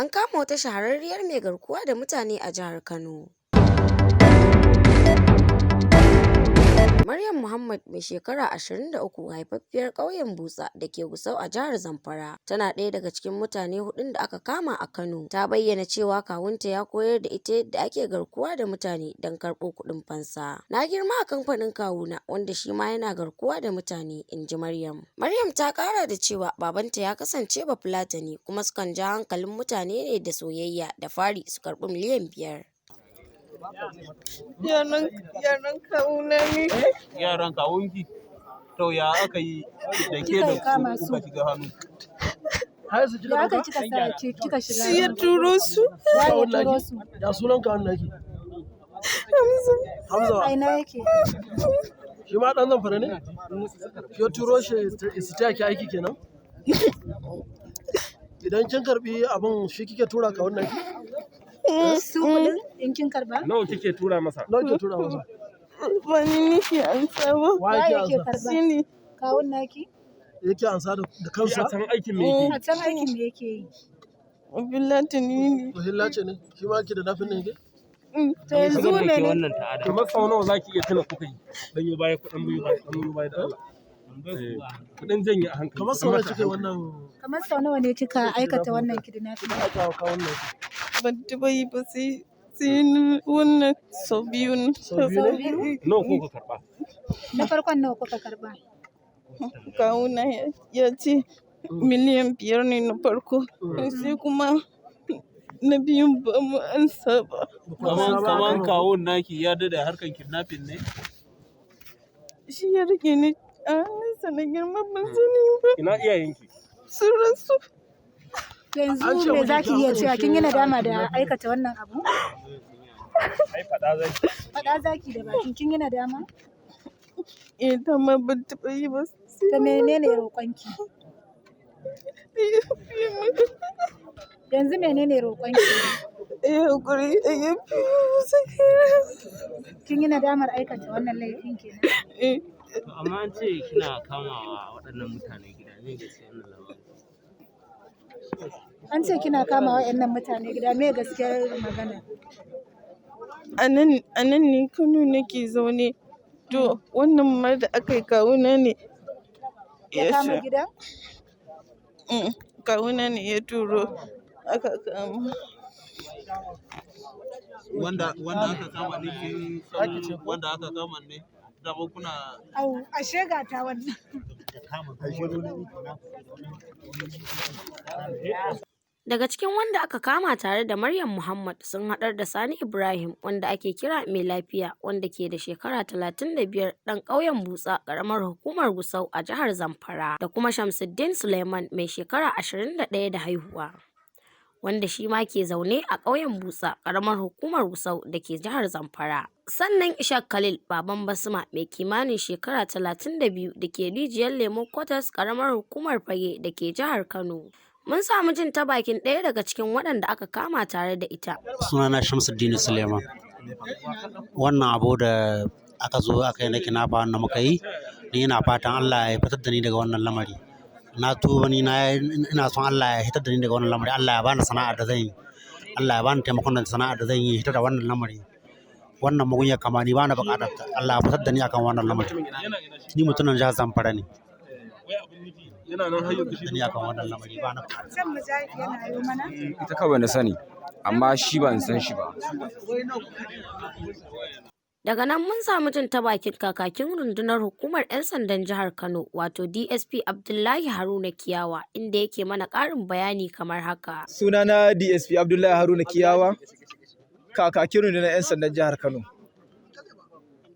An kama wata shahararriyar mai garkuwa da mutane a jihar Kano. Maryam Muhammad mai shekara 23 haifaffiyar ƙauyen Butsa da ke Gusau a jihar Zamfara tana ɗaya daga cikin mutane huɗun da aka kama a Kano. Ta bayyana cewa kawunta ya koyar da ita yadda ake garkuwa da mutane don karɓo kuɗin fansa. "Na girma a kamfanin kawuna wanda shi ma yana garkuwa da mutane," in ji Maryam. Maryam ta ƙara da cewa babanta ya kasance Bafulatani kuma sukan ja hankalin mutane ne da soyayya da fari su karɓi miliyan 5. Yaran kawuna ne. Yaran kawunki? To ya aka yi da ke Kika da kama su su? kuka shiga hannu? Ya aka kika sa kika shiga? Shi ya turo su. Waye ya turo su? Ya sunan kawun naki? Hamza. Hamza A ina yake? Shi ma ɗan Zamfara ne? Shi ya turo shi su taya ki aiki kenan? Idan kin karɓi abin, shi kike tura kawun naki? Su kuɗin in kin karba? Nawa kike tura masa? Nawa kike tura masa? Ba ni nake ansa ba. Wa Waye yake yake ansa? karba? Shi ne. Kawun naki? Yake ansa da Shi kansa? a can aikin me yake? A can aikin me yake yi? Bafulatani ne. Bahilla ce ne? Shi ma yake da nafin ne yake? To yanzu Kamar mene? Wannan ta'ada. Kamar sau nawa zaki iya tuna kuka yi? Dan yi baya kuɗin biyu baya, dan yi baya da Allah. Kuɗin janye a hankali. Kamar sau nawa kike wannan Kamar sau nawa ne kika aikata wannan kidnapping? aka kawun naki? Ban taɓa yi ba sai wannan sau biyu ne. Sau biyu Sau ne? biyu? Nawa kuka karɓa? Na farkon nawa kuka karba? Kawuna ya ce miliyan 5 ne na farko. Sai kuma na biyun ba mu ansa ba. Ba ku ansa Kaman ba kaman aka kama ku? kawun naki ya dade harkan kidnapping ne? Shi ya rike ni a hannunsa na girma, ban sani ba. Ina iyayenki? Sun rasu. To yanzu An ce me mijinki zaki an iya cewa, kin yi ƙunshi a nadama da kidnapping. aikata wannan abu? Ai faɗa zaki. Faɗa zaki da bakin, kin yi nadama? Eh, dama ban taɓa yi ba sai To wannan. menene roƙonki? Ya yafe min. Yanzu menene roƙonki? Ya haƙuri ya yafe min. Kin yi nadamar aikata wannan laifin kenan? Eh. To amma an ce kina kamawa waɗannan mutane gida, me gaskiya wannan labarin? An ce kina kama wa'annan mutane gida, me gaskiyar magana? A nan ne Kano nake zaune. To wannan ma da aka yi, kawuna ne Ya ya kama sha. gidan? Kawuna ne ya turo aka kama. Wanda aka kama ne, kin san wanda aka kama ne? Dama kuna Au, ashe ga ta wannan. Daga cikin wanda aka kama tare da Maryam Muhammad sun haɗar da Sani Ibrahim wanda ake kira Mai Lafiya wanda ke da shekara 35 ɗan ƙauyen Butsa, ƙaramar hukumar Gusau a jihar Zamfara, da kuma Shamsuddin Suleiman mai shekara 21 da haihuwa, wanda shi ma ke zaune a ƙauyen Butsa, ƙaramar hukumar Gusau da ke jihar Zamfara. Sannan Ishaq Khalil Baban Basma mai kimanin shekara 32 da ke Rijiyar Lemo Quarters, ƙaramar hukumar Fage da ke jihar Kano. Mun samu jin ta bakin ɗaya daga cikin waɗanda aka kama tare da ita. Sunana Shamsuddin Suleiman. Wannan abu da aka zo aka yi na kidnapper wanda muka yi, ni ina fatan Allah ya fitar da ni daga wannan lamari. Na tuba, ni na ina son Allah ya fitar da ni daga wannan lamari. Allah ya bani sana'ar da zan yi. Allah ya bani taimakon da sana'ar da zan yi fitar da wannan lamari. Wannan mugunyar kama ni bani buƙatar ta. Allah ya fitar da ni akan wannan lamari. Ni mutumin jihar Zamfara ne. Wai abin nufi yana nan har yanzu shi Da ni akan wannan lamari ba na buƙatar. Can Mujahid yana yi mana? Ita kawai na sani, amma shi ban san shi ba. Daga nan mun samu jin ta bakin kakakin rundunar hukumar 'yan sandan jihar Kano, wato DSP Abdullahi Haruna Kiyawa, inda yake mana ƙarin bayani kamar haka. Sunana DSP Abdullahi Haruna Kiyawa, kakakin rundunar 'yan sandan jihar Kano.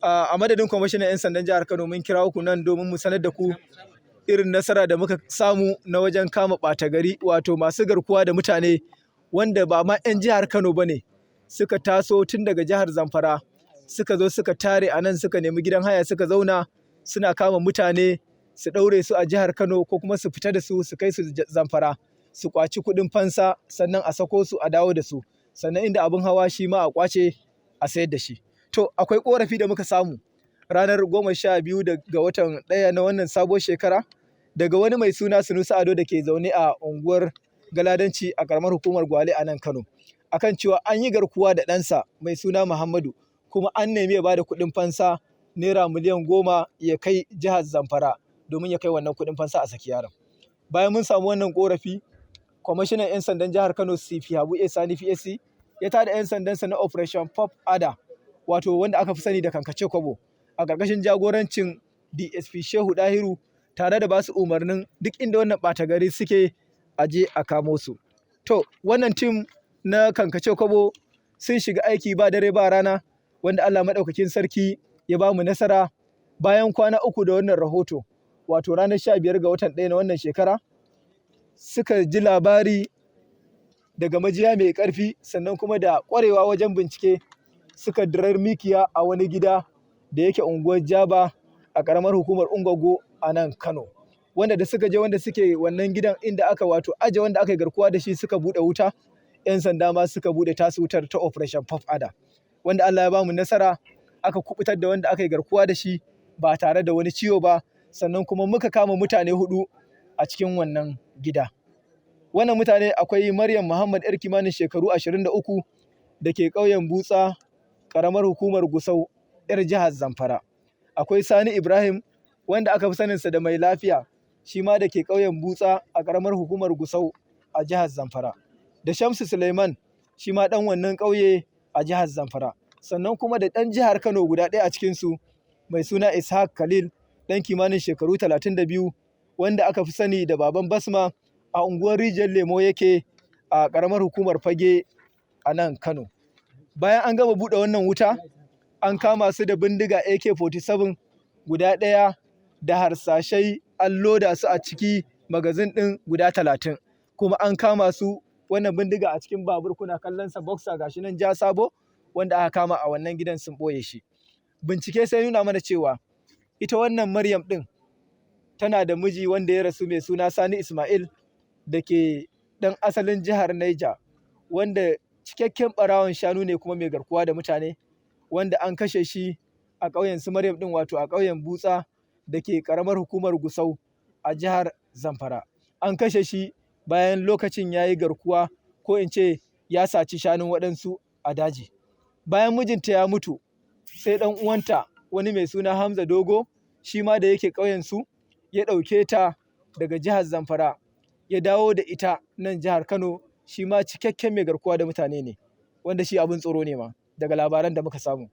A madadin kwamishinan 'yan sandan jihar Kano, mun kira ku nan domin mu sanar da ku irin nasara da muka samu na wajen kama ɓata gari, wato masu garkuwa da mutane wanda ba ma 'yan jihar Kano ba ne, suka taso tun daga jihar Zamfara, suka zo suka tare a nan, suka nemi gidan haya suka zauna, suna kama mutane su ɗaure su a jihar Kano ko kuma su fita da su su kai su Zamfara, su kwaci kuɗin fansa, sannan a sako su a dawo da su, sannan inda abin hawa shi ma a kwace a sayar da shi. To akwai ƙorafi da muka samu ranar 12 ga watan 1 na wannan sabuwar shekara daga wani mai suna Sunusi Ado da ke zaune a unguwar Galadanci a ƙaramar hukumar Gwale a nan Kano, akan cewa an yi garkuwa da ɗansa mai suna Muhammadu, kuma an nemi ya bada kuɗin fansa naira miliyan 10 ya kai jihar Zamfara domin ya kai wannan kuɗin fansa a saki yaron. Bayan mun samu wannan ƙorafi, kwamishinan 'yan sandan jihar Kano, CP Habu A Sani PSC, ya tada 'yan sandansa na Operation Puff Adder, wato wanda aka fi sani da Kankace Kwabo, a ƙarƙashin jagorancin DSP Shehu Dahiru, tare da basu umarnin duk inda wannan ɓata gari suke a je a kamo su. To, wannan team na Kankace Kwabo sun shiga aiki ba dare ba rana, wanda Allah Maɗaukakin Sarki ya ba mu nasara. Bayan kwana 3 da wannan rahoto, wato ranar 15 ga watan 1 na wannan shekara, suka ji labari daga majiya mai ƙarfi, sannan kuma da ƙwarewa wajen bincike, suka dirar mikiya a wani gida da yake unguwar Jaba a ƙaramar hukumar Ungogo a nan Kano. Wanda da suka je wanda suke wannan gidan inda aka wato aje wanda aka yi garkuwa da shi, suka buɗe wuta, 'yan sanda ma suka buɗe tasu wutar ta Operation Puff Adder. Wanda Allah ya bamu nasara, aka kubutar da wanda aka yi garkuwa da shi ba tare da wani ciwo ba, sannan kuma muka kama mutane 4 a cikin wannan gida. Wannan mutane akwai Maryam Muhammad, 'yar kimanin shekaru 23, da ke ƙauyen Butsa, ƙaramar hukumar Gusau, 'yar jihar Zamfara. Akwai Sani Ibrahim, wanda aka fi saninsa da Mai Lafiya, shi ma da ke ƙauyen Butsa a ƙaramar hukumar Gusau a jihar Zamfara. Da Shamsu Suleiman, shi ma ɗan wannan ƙauye a jihar Zamfara. Sannan kuma da ɗan jihar Kano guda ɗaya a cikinsu, mai suna Ishaq Khalil, ɗan kimanin shekaru 32, wanda aka fi sani da Baban Basma, a unguwar Rijiyar Lemo yake a ƙaramar hukumar Fage a nan Kano. Bayan an gama buɗe wannan wuta, an kama su da bindiga AK-47 guda ɗaya da harsashai an loda su a ciki magazin ɗin guda 30. Kuma an kama su wannan bindiga a cikin babur, kuna kallon sa, boxer gashi nan ja sabo, wanda aka kama a wannan gidan sun ɓoye shi. Bincike sai nuna mana cewa ita wannan Maryam ɗin tana da miji wanda ya rasu, mai suna Sani Ismail, da ke ɗan asalin jihar Niger, wanda cikakken ɓarawon shanu ne kuma mai garkuwa da mutane, wanda an kashe shi a ƙauyen su Maryam ɗin, wato a ƙauyen Butsa da ke ƙaramar hukumar Gusau a jihar Zamfara. An kashe shi bayan lokacin ya yi garkuwa, ko in ce ya saci shanun waɗansu a daji. Bayan mijinta ya mutu, sai ɗan uwanta wani mai suna Hamza Dogo, shi ma da yake ƙauyen su, ya ɗauke ta daga jihar Zamfara ya dawo da ita nan jihar Kano. Shi ma cikakken mai garkuwa da mutane ne, wanda shi abin tsoro ne ma daga labaran da muka samu.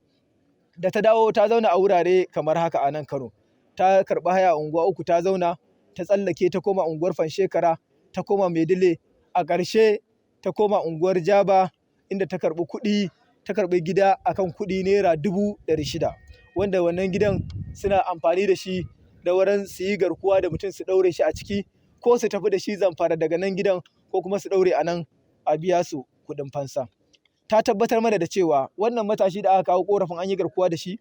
Da ta dawo, ta zauna a wurare kamar haka a nan Kano. Ta karɓi haya a unguwa uku ta zauna, ta tsallake ta koma unguwar Fanshekara, ta koma Maidile, a ƙarshe ta koma unguwar Jaba, inda ta karɓi kuɗi, ta karɓi gida akan kuɗi naira 600,000, wanda wannan gidan suna amfani da shi da wurin su yi garkuwa da mutum, su ɗaure shi a ciki, ko su tafi da shi Zamfara daga nan gidan, ko kuma su ɗaure a nan a biya su kuɗin fansa. Ta tabbatar mana da cewa wannan matashi da aka kawo ƙorafin an yi garkuwa da shi,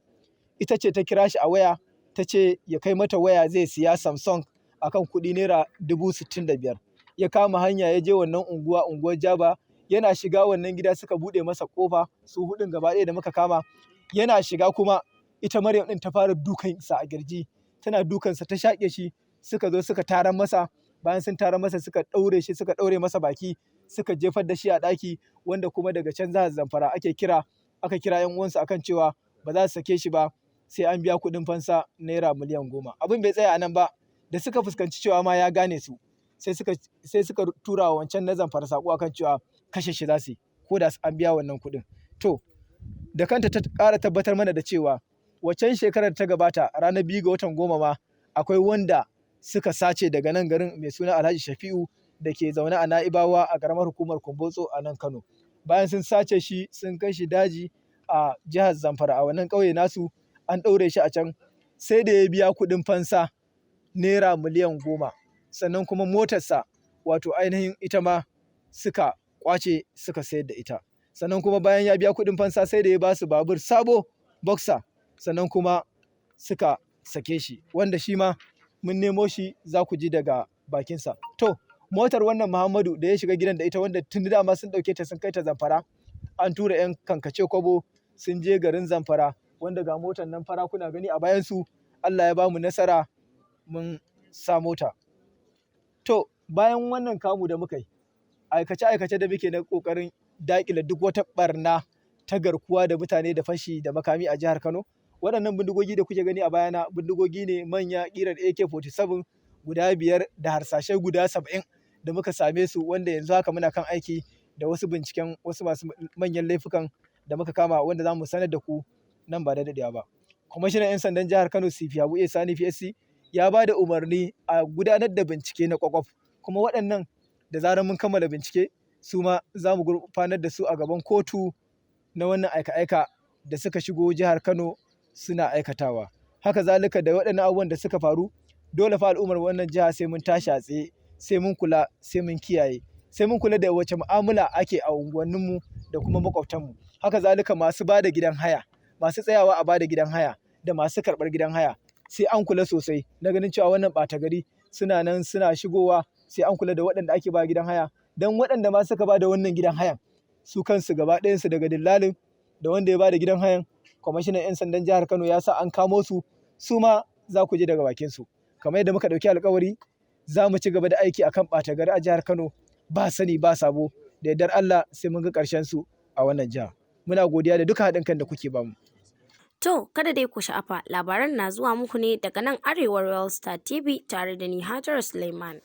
ita ce ta kira shi a waya, ta ce ya kai mata waya zai siya, Samsung, akan kuɗi naira 65,000. Ya kama hanya ya je wannan unguwa, unguwar Jaba. Yana shiga wannan gida suka buɗe masa ƙofa, su huɗun gaba ɗaya da muka kama. Yana shiga kuma ita Maryam ɗin ta fara dukansa a kirji, tana dukansa ta shaƙe shi. Suka zo suka tarar masa. Bayan sun tarar masa, suka ɗaure shi, suka ɗaure masa baki, suka jefar da shi a ɗaki, wanda kuma daga can jihar Zamfara ake kira, aka kira 'yan uwansa akan cewa ba za su sake shi ba sai an biya kuɗin fansa naira miliyan 10. Abin bai tsaya a nan ba, da suka fuskanci cewa ma ya gane su, sai suka tura wa wancan na Zamfara saƙo akan cewa kashe shi za su yi ko da an biya wannan kuɗin. To, da kanta ta ƙara tabbatar mana da cewa waccan shekarar ta gabata, ranar 2 ga watan 10 ma, akwai wanda suka sace daga nan garin, mai suna Alhaji Shafi'u, da ke zaune a Na'ibawa a ƙaramar hukumar Kumbotso a nan Kano. Bayan sun sace shi, sun kai shi daji a jihar Zamfara, a wannan ƙauye nasu, an ɗaure shi a can, sai da ya biya kuɗin fansa naira miliyan 10, sannan kuma motarsa, wato ainihin ita ma suka ƙwace suka sayar da ita. Sannan kuma bayan ya biya kuɗin fansa, sai da ya ba su babur sabo boxer, sannan kuma suka sake shi, wanda shi ma mun nemo shi, za ku ji daga bakinsa. To, motar wannan Muhammadu da ya shiga gidan da ita, wanda tun dama sun ɗauke ta sun kai ta Zamfara, an tura 'yan Kankace Kwabo sun je garin Zamfara, wanda ga motar nan fara kuna gani a bayansu. Allah ya bamu nasara mun samo ta. To, bayan wannan kamu da muka yi, Aikace-aikace da muke na ƙoƙarin daƙile duk wata ɓarna ta garkuwa da mutane da fashi da makami a jihar Kano. Waɗannan bindigogi da kuke gani a bayana bindigogi ne manya ƙirar AK-47 guda 5 da harsashai guda 70 da muka same su, wanda yanzu haka muna kan aiki da wasu binciken wasu masu manyan laifukan da muka kama, wanda za mu sanar da ku nan ba da daɗewa ba. Kwamishinan 'yan sandan jihar Kano, CP Habu A Sani PSC, ya ba da umarni a gudanar da bincike na ƙwaƙwaf, kuma waɗannan da zarar mun kammala bincike su ma za mu gurfanar da su a gaban kotu na wannan aika-aika da suka shigo jihar Kano suna aikatawa. Haka zalika, da waɗannan abubuwan da suka faru, dole fa al'ummar wannan jiha sai mun tashi a tsaye, sai mun kula, sai mun kiyaye, sai mun kula da wace mu'amala ake a unguwanninmu da kuma maƙwabtanmu. Haka zalika masu ba da gidan haya, masu tsayawa a ba da gidan haya da masu karɓar gidan haya, sai an kula sosai na ganin cewa wannan ɓata gari suna nan suna shigowa. Sai an kula da waɗanda ake ba gidan haya, don waɗanda ma suka ba da wannan gidan hayan su kansu gaba ɗayansu, daga dillalin da wanda ya ba da gidan hayan, kwamishinan 'yan sandan jihar Kano ya sa an kamo su. Su ma za ku ji daga bakinsu. Kamar yadda muka ɗauki alkawari, za mu ci gaba da aiki akan ɓata gari a jihar Kano ba sani ba sabo. Da yardar Allah sai mun ga ƙarshen su a wannan jiha. Muna godiya da duka haɗin kan da kuke bamu. To, kada dai ku sha'afa, labaran na zuwa muku ne daga nan Arewa Royal Star TV tare da ni, Hajara Suleiman.